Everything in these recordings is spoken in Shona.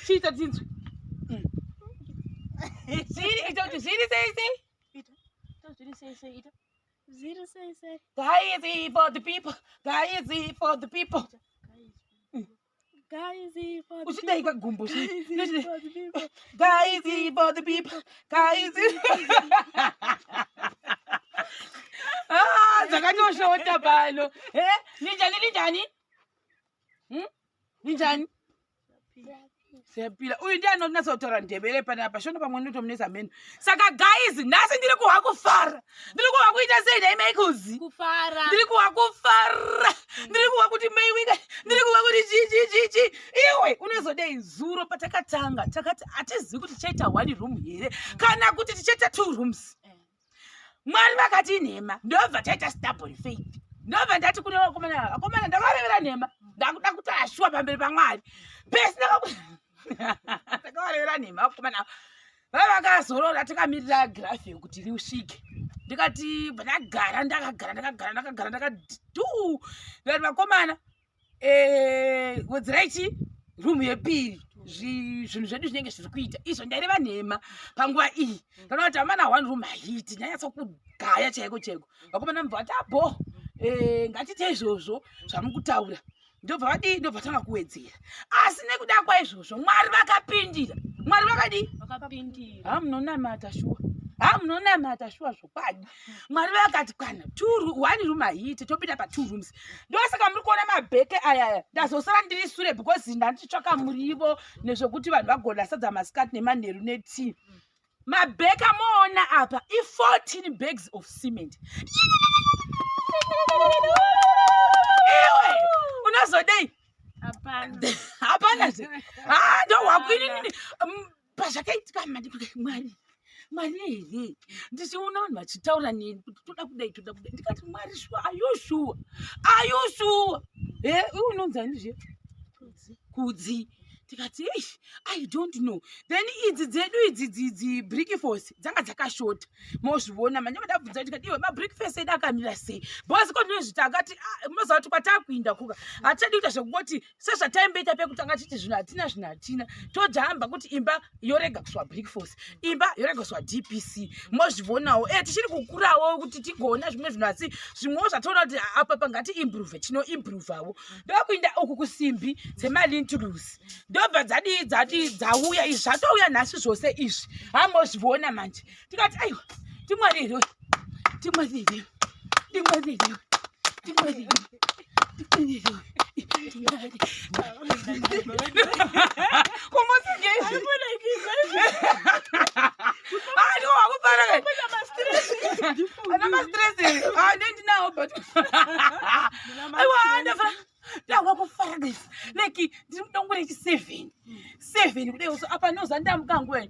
Chiita tinzwe. Zviri ita kuti zviri sei sei. Ita. Zviri sei sei ita. Zviri sei sei. Guys for the people. Guys for the people. Guys for the Uchidai kagumbo shi. Guys for the people. Guys. Ah, dzakatoshota pano. Eh, ninjani ninjani? Hmm? Ninjani? Siyaphila. Uyu ndiye anonatsa kutaura Ndebele panapa. Shona pamwe ndinotomunetsa mheno. Saka guys, nhasi ndiri kuhwa kufara. Ndiri kuhwa kuita sei nhai Michaels? Kufara. Ndiri kuhwa kufara. Ndiri kuhwa kuti mai wika. Ndiri kuhwa kuti chi chi chi chi. Iwe unozodei zuro patakatanga takati hatizivi kuti tichaita one room here kana kuti tichaita two rooms. Mwari vakati inhema ndobva taita stubborn faith ndobva ndati kune vakomana vakomana ndakarevera nhema ndakuda kuti ashuwa pamberi pamwari pesi ndakavarevera nhema vakomana vava vakazorora takamirira grafi kuti riusvike ndikati bva ndagara ndakagara ndakagara ndakagara ndakati tu ndikati vakomana Eh, wedzerai chi room yepiri zvinhu zvedu zvinenge zviri kuita izvo ndaireva nhema panguva iyi kana kuti amana one room haiti ndanyatsa kugaya chaiko chaiko vakomana mubva vati abho ah, eh, ngatiite izvozvo zvamukutaura ndobva vadii ndobva tanga kuwedzera asi nekuda kwaizvozvo mwari vakapindira mwari vakadii ha munonamata shuwa ha munonamata shuwa zvokwadi mwari vakati kwana one room haiite topinda patwo rooms ndosaka muri kuona mabheke ayaya ndazosara ndiri sure because ndanditsvaka murivo nezvekuti vanhu vagoda sadza masikati nemanheru netii mabheke amoona apa i14 bags of cement iwe unozodei hapana zve ah, ndohwakuinini mm, pazvakaitika mwari mwari here ndichiona vanhu vachitaura neni kuti toda kudai toda kudai ndikati mwari shuwa are you sure are you sure e iwe unonzi ani zve kudzi tikati eish i don't know then idzi dzedu idzi dzidzi brick force dzanga dzakashota mozviona manje madabvunza tikati iwe mabrick face edu akamira sei because ko ndinozviti akati ah, munoziva kuti kwatakuinda kuka hatichadi kuita zvekungoti sezvataimboita pekutanga titi zvinhu hatina zvinhu hatina tojamba kuti imba yorega kuswa brick force imba yorega kuswa dpc mozvionawo e tichiri kukurawo kuti tigoona zvimwe zvinhu asi zvimwewo zvatoona kuti apa pangati improve tinoimprovawo ndokuinda uku kusimbi dzemalintlus ndobva dzadii dzadii dzauya izvi zvatouya nhasi zvose izvi hamozviona manje tikati aiwa timwari here timwari here timwari here timwari here timwari here kumusigezi ana mastress ndinawo but aiwa ndafara ndahwa kufara guys like ndiri mudongo rechi seven seven kudai so apa noza ndamuka nguva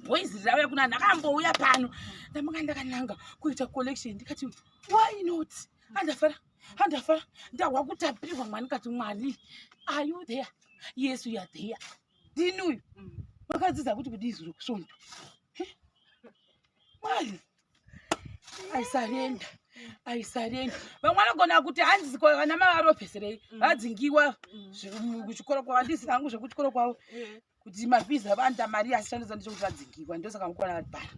boys rauya kuna ndakambouya pano ndamuka ndakananga kuita collection ndikati why not andafara andafara ndahwa kutapirwa mwani kati mwari are you there yes you are there ndini uyu makadzidza kuti kudii zuro kusvondo mwari. I surrender, I surrender. Vamwe vanogona kuti hanzi ko vana mavarovheserei, vadzingiwa kuchikoro kwavo. Handisi hangu zvekuchikoro kwavo kuti mafees avanoita mari, asi chandoza ndechekuti vadzingiwa, ndosaka mukuona vari pano.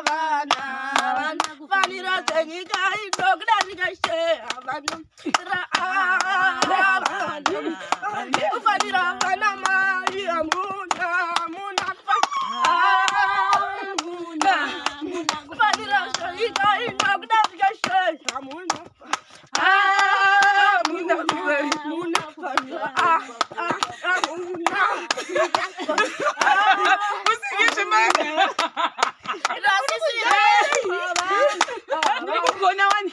Vana kufanira zvenyika ino kudarika she havana vana kufanira vana mai, hamuna muna hamuna kufanira zvenyika ino kudarika she hamuna hamuna muna kufanira hamuna. Musingizvimai, ndiri kugona wani.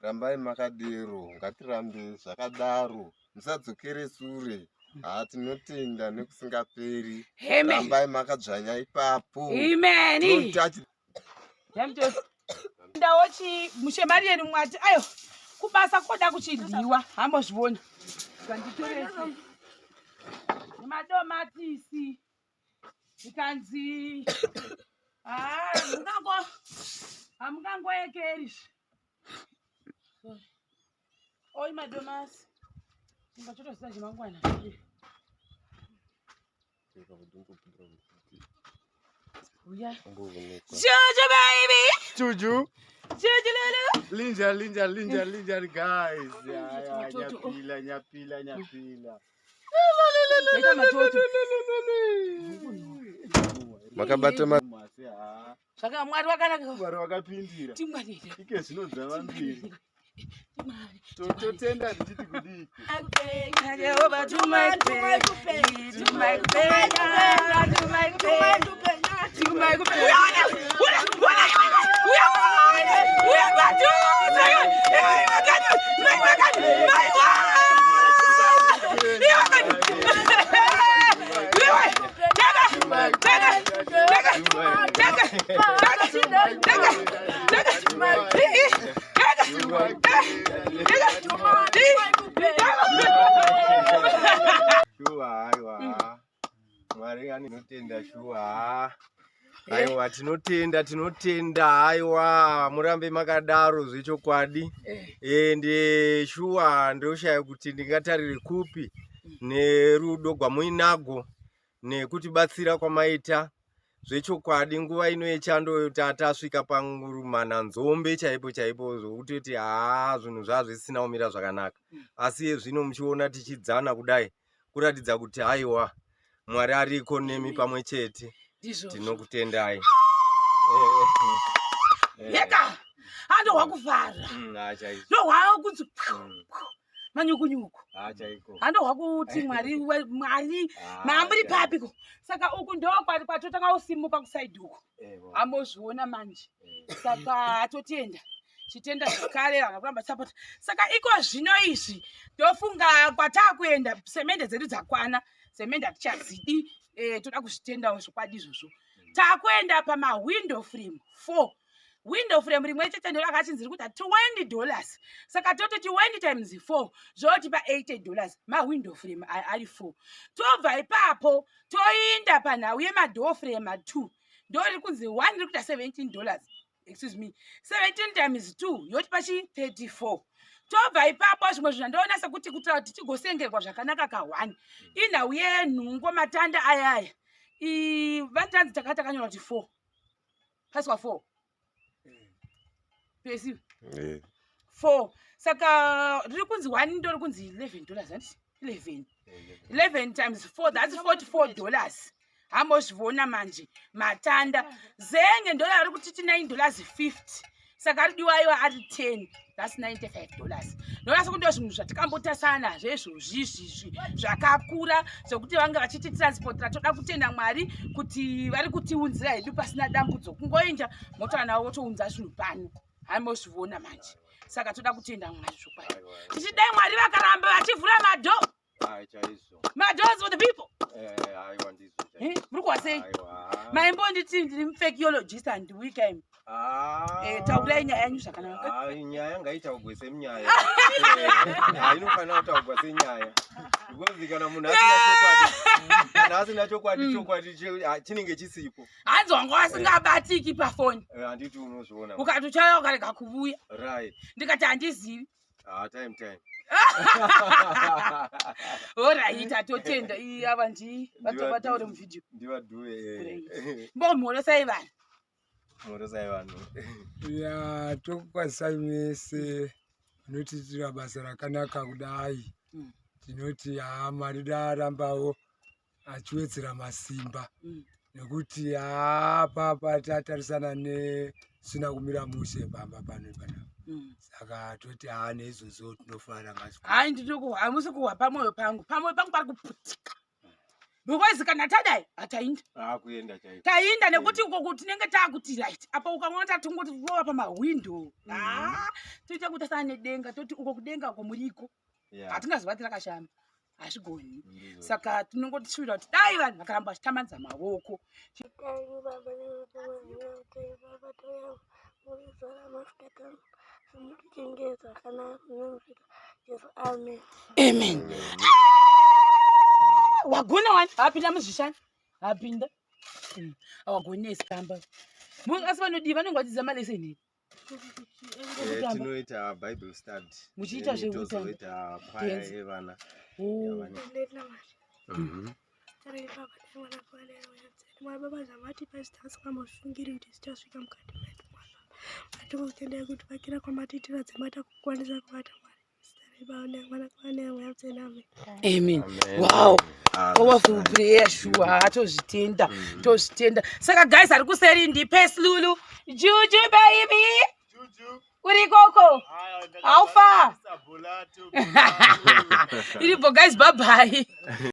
Rambai makadero, ngatirambe zvakadaro, musadzokere sure. Ha, tinotenda nekusingaperi. Amen. Rambai makadzvanya ipapo. Imeni. Don't touch. Ndawo chi mushemari yenu mwati ayo kubasa koda kuchidyiwa, hambozviona kanditoresi nemadomatisi, zvikanzi hamungango hamungangoekeri. Oi, madomasi chimba chimangwana. Uya. Juju baby. Juju. Juju lulu. Linja, linja, linja, linja, guys. Ya, ya, Matoto. nyapila, nyapila, nyapila. Ita matoto. Makabata ma Masi, ha. Zvaka Mwari wakanaka. Mwari wakapindira. Timwari. Ike zvinodzava mbiri. Totenda tichiti kudiki. Jehovah, tumai tumai tumai tumai tumai tumai. Uya uya uya uya uya padhuze, iwe wakati mai wakati mai wa iwe wakati iwe tega tega tega tega tega tega tega tega tega tega. Shuwa, aiwa. Mwari anotenda shuwa. Aiwa, tinotenda, tinotenda. Aiwa, murambe makadaro zvechokwadi. Ende shuwa ndoshaya kuti ndingatarire kupi nerudo gwamuinagwo nekutibatsira kwamaita. Zvechokwadi, nguva ino yechando tasvika pangurumana nzombe chaipo chaipo, zvokutoti haa, zvinhu zvazvisina kumira zvakanaka, asi zvino muchiona tichidzana kudai, kuratidza kuti aiwa, Mwari ariko nemi pamwe chete. Ndizvo. Tinokutendai. Yeka andohwa kufara. Ha, chaizvo. Ndohwa kunzi manyukunyuku. Ha, chaiko. Andohwa kuti Mwari Mwari Ah, maamburi chaiko. papiko. Saka uku ndo kwatotanga kusimuka kusaidi uku. Ambozviona manje. Saka totenda, chitenda zvakare vanhu kuramba tisapota. Saka iko zvino izvi ndofunga kwataakuenda, semende dzedu dzakwana, semende hatichadzidi. Toda kuzvitendawo zvokwadi izvozvo. Taakuenda pamawindow frame 4. Window frame rimwe chete ndo rakachinzi riri kuita $20, saka tototi 20 times 4 zvotipa $80, mawindow frame aya ari 4. Tobva ipapo toinda panhau yemadoor frame 2, ndo riri kunzi 1 riri kuita $17, excuse me, 17 times 2 yotipa chi 34. Tobva ipapo, zvimwe zvinhu zvandoona sekuti kuitira kuti tigosengerwa zvakanaka ka1, inhau yenhungo, matanda ayaya. Vatanzi takati takanyora kuti 4 paswa 4 pesi 4, saka riri kunzi 1 ndo riri kunzi $11, handiti? 11, 11 times 4, that's $44. Hambozvivona manje matanda. Zenge ndo rari kutiti $9.50, saka aridiwa aiwa ari 10, that's $95. Ndonasa kuti ndo zvinhu zvatikambotasana nazvo izvozvi izvizvi zvakakura zvokuti vanga vachiti transportera. Toda kutenda Mwari kuti vari kutiunzira hedu pasina dambudzo, kungoenda motaura navo votounza zvinhu pano. Hambozvivona manje. Saka toda kutenda Mwari zvokwadi, tichidai Mwari vakaramba vachivhura madoor. Ai, chaizvo. Madoors for the people. Eh, aiwa, ndizvo chaizvo. Eh, muri kuwa sei? Aiwa. Maimbonditi ndiri mufekiologist, handiwika imi. Ah. Eh, taurai nyaya yenyu zvakanaka. Ai, nyaya ngaitaugwe semunyaya. Eh, inofanira kutaugwa senyaya because kana munhu asina chokwadi, kana asina chokwadi, chokwadi chinenge chisipo. Hanzi wanga wasingabatiki pafoni. Eh, handiti unozviona? Ukati uchauya ukarega kuvuya. Ndikati handizivi. Ah, time time. Alright, atotenda. Iyi ava ndi vataure muvhidhiyo. Ndivadhuve. Mbomhoresai vanhu. Mhoresai vanhu. Ya, tokukwazisai mese munotiitira basa rakanaka kudai. Tinoti haa, Mwari darambawo achiwedzera masimba, nekuti haa, papa tatarisana nesina kumira mushe pamba pano panapa. Saka toti haa, neizvozvo tinofara ngazvikuru. Hai, ndinokuhwa, hamusi kuhwa pamwoyo pangu. Pamwoyo pangu pari kuputika because kana tadai hatainda. Akuenda chaiko. Tainda nekuti uko tinenge taakuti right apa, ukaona tatongoti rova pamahwindo, ah, toita kuti tasana nedenga, toti uko kudenga uko muriko. Hatingazovati rakashama, hazvigoni. Ndizvo. Saka tinongotishuvira kuti dai vanhu vakaramba vachitambanidza maoko. Dai Baba nemuti Baba toya murizora masikati, mutichengeta zvakanaka munosvika Jesu, amen. Amen. Wagona wani, apinda muzvishani, apinda. Awagoni esitamba, asi vanodii? Vanenge vachidzidza maleseni? Eh, tinoita Bible study. Muchiita Then zvekutamba. tozoita kwaya Dance. yevana. Oh. Dai Baba nemwana Mwari Baba, zvamatipa zvitasingambofungiri kuti zvichasvika mukati medu. Mwari Baba, matingokutendai kuti vakira kwamatiitira dzemata kukwanisa kubata. Mwari, zita rebaba nemwana nemweya mutsvene, amen. Amen. Amen. Wow. Ah, Powerful that's prayer, sure, tozvitenda, tozvitenda. Saka guys, ari kuseri ndipeslulu Juju baby. Uri koko? How far? Iripo guys, bye bye.